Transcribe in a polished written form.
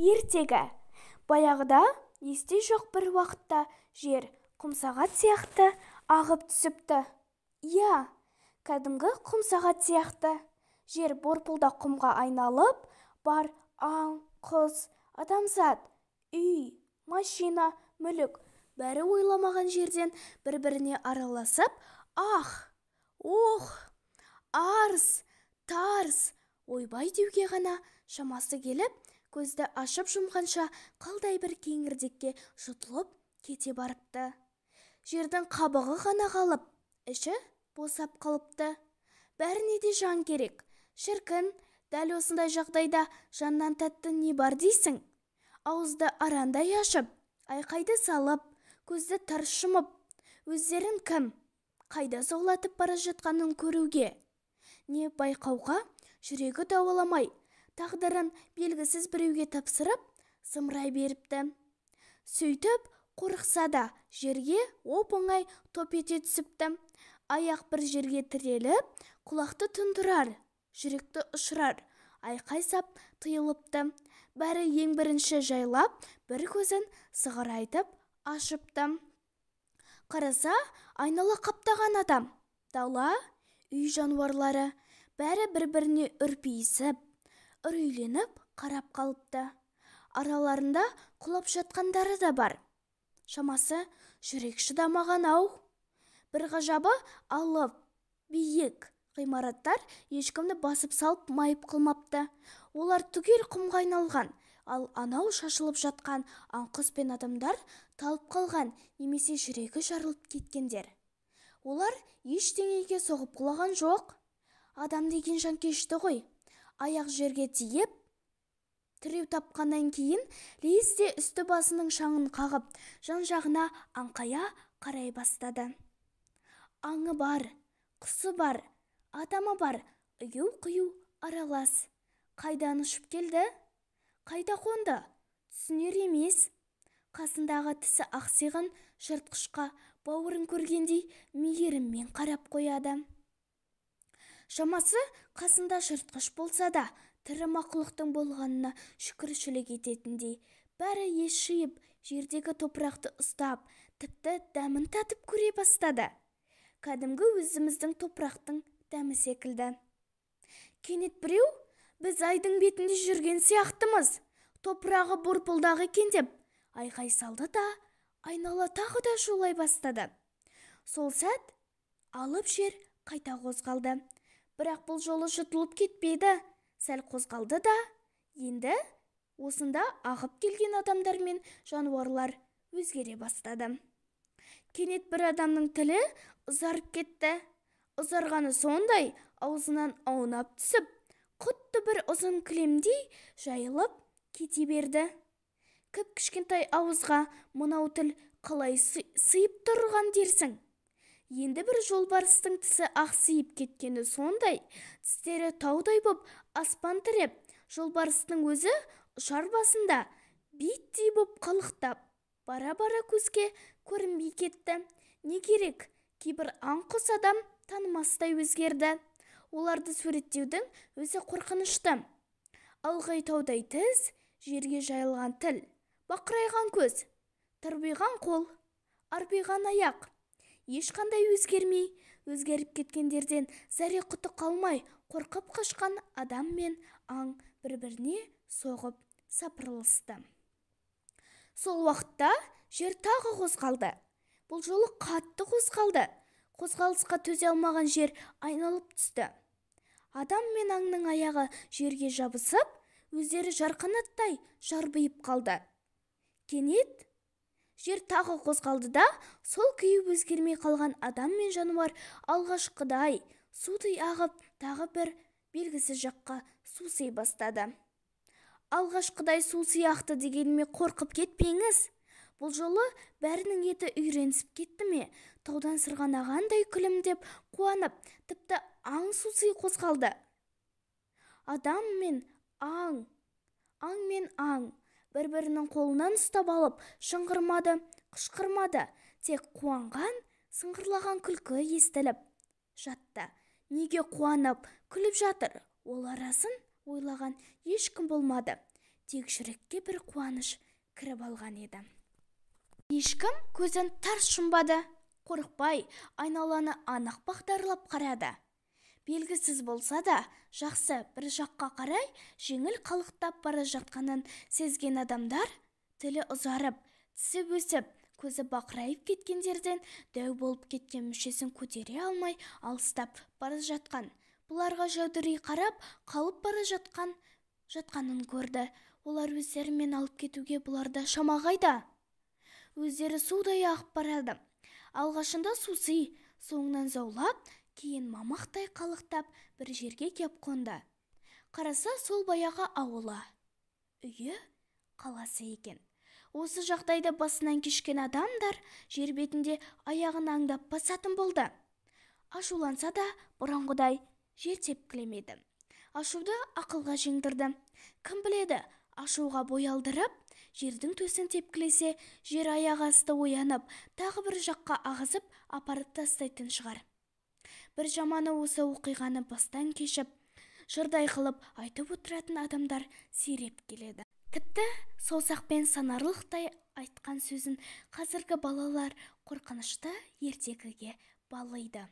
Ертегі. Баяғыда, есте жоқ бір уақытта жер құмсағат сияқты ағып түсіпті. Иә, кәдімгі құмсағат сияқты. Жер борпылдақ құмға айналып, бар аң, құс, адамзат, үй, машина, мүлік бәрі ойламаған жерден бір-біріне араласып, ах, ох, арс, тарс, ойбай деуге ғана шамасы келіп, көзді ашып жұмғанша қалдай бір кеңірдекке жұтылып кете барыпты. Жердің қабығы ғана қалып, іші босап қалыпты. Бәріне де жан керек. Шіркін, дәл осындай жағдайда жаннан тәтті не бар дейсің? Ауызды арандай ашып, айқайды салып, көзді тарс жұмып, өздерін кім, қайда заулатып бара жатқанын көруге, не байқауға жүрегі дауаламай, тағдырын белгісіз біреуге тапсырып, зымырай беріпті. Сөйтіп, қорықса да жерге оп-оңай топ ете түсіпті. Аяқ бір жерге тіреліп, құлақты тұндырар, жүректі ұшырар, айқай сап тыйылыпты. Бәрі ең бірінші жайлап, бір көзін сығырайтып ашыпты. Қараса, айнала қаптаған адам, дала, үй жануарлары, бәрі бір-біріне үрпиісіп, үрейленіп қарап қалыпты. Араларында құлап жатқандары да бар. Шамасы, жүрек шыдамаған ау. Бір ғажабы, алып, биік ғимараттар ешкімді басып салып майып қылмапты. Олар түгел құмға айналған, ал анау шашылып жатқан аң-құс пен адамдар талып қалған немесе жүрегі жарылып кеткендер. Олар ештеңеге соғып құлаған жоқ. Адам деген жанкешті ғой. Аяқ жерге тиіп, тіреу тапқаннан кейін лезде үсті басының шаңын қағып, жан-жағына аңқая қарай бастады. Аңы бар, құсы бар, адамы бар, ию-қию аралас. Қайдан ұшып келді? Қайда қонды? Түсінер емес. Қасындағы тісі ақсиған жыртқышқа бауырын көргендей мейіріммен қарап қояды. Шамасы, қасында жыртқыш болса да, тірі мақұлықтың болғанына шүкіршілік ететіндей. Бәрі ес жиып, жердегі топырақты ұстап, тіпті дәмін татып көре бастады. Кәдімгі өзіміздің топырақтың дәмі секілді. Кенет біреу, біз айдың бетінде жүрген сияқтымыз, топырағы борпылдақ екен деп айқай салды да, айнала тағы да шулай бастады. Сол сәт алып жер қайта қозғалды. Бірақ бұл жолы жұтылып кетпеді, сәл қозғалды да, енді осында ағып келген адамдар мен жануарлар өзгере бастады. Кенет бір адамның тілі ұзарып кетті. Ұзарғаны сондай, аузынан аунап түсіп, құтты бір ұзын кілемдей жайылып кете берді. Кіп-кішкентай ауызға мынау тіл қалай сыйып тұрған дерсің. Енді бір жолбарыстың тісі ақсиып кеткені сондай, тістері таудай боп аспан тіреп, жолбарыстың өзі ұшар басында биттей боп қалықтап, бара-бара көзге көрінбей кетті. Не керек, кейбір аң-құс адам танымастай өзгерді. Оларды суреттеудің өзі қорқынышты. Ылғи таудай тіс, жерге жайылған тіл, бақырайған көз, тырбиған қол, арбиған аяқ. Ешқандай өзгермей, өзгеріп кеткендерден зәре құты қалмай, қорқып қашқан адам мен аң бір-біріне соғып сапырылысты. Сол уақытта жер тағы қозғалды. Бұл жолы қатты қозғалды. Қозғалысқа төзе алмаған жер айналып түсті. Адам мен аңның аяғы жерге жабысып, өздері жарқанаттай жарбиып қалды. Кенет жер тағы қозғалды да, сол күйі өзгермей қалған адам мен жануар алғашқыдай судай ағып, тағы бір белгісіз жаққа суси бастады. Алғашқыдай су сияқты дегеніме қорқып кетпеңіз. Бұл жолы бәрінің еті үйренісіп кетті ме, таудан сырғанағандай күлімдеп қуанып, тіпті аң суси қозғалды. Адам мен аң, аң мен аң бір-бірінің қолынан ұстап алып, шыңғырмады, қышқырмады, тек қуанған, сыңғырлаған күлкі естіліп жатты. Неге қуанып, күліп жатыр? Ол арасын ойлаған ешкім болмады. Тек жүрекке бір қуаныш кіріп алған еді. Ешкім көзін тарс жұмбады, қорықпай айналаны анық бағдарлап қарады. Белгісіз болса да, жақсы бір жаққа қарай жеңіл қалықтап бара жатқанын сезген адамдар тілі ұзарып, тісі өсіп, көзі бақырайып кеткендерден дәу болып кеткен мүшесін көтере алмай алыстап бара жатқан, бұларға жәудірей қарап қалып бара жатқанын көрді. Олар өздерімен алып кетуге бұларда шама қайда? Өздері судай ағып барады. Алғашында суси, соңынан заулап, кейін мамықтай қалықтап бір жерге кеп қонды. Қараса, сол баяғы ауылы, үйі, қаласы екен. Осы жағдайды басынан кешкен адамдар жер бетінде аяғын аңдап басатын болды. Ашуланса да бұрынғыдай жер тепкілемеді. Ашуды ақылға жеңдірді. Кім біледі, ашуға бой алдырып, жердің төсін тепкілесе, жер аяқ асты оянып, тағы бір жаққа ағызып апарып тастайтын шығар. Бір жаманы, осы оқиғаны бастан кешіп, жырдай қылып айтып отыратын адамдар сиреп келеді. Тіпті саусақпен санарлықтай айтқан сөзін қазіргі балалар қорқынышты ертегіге балиды.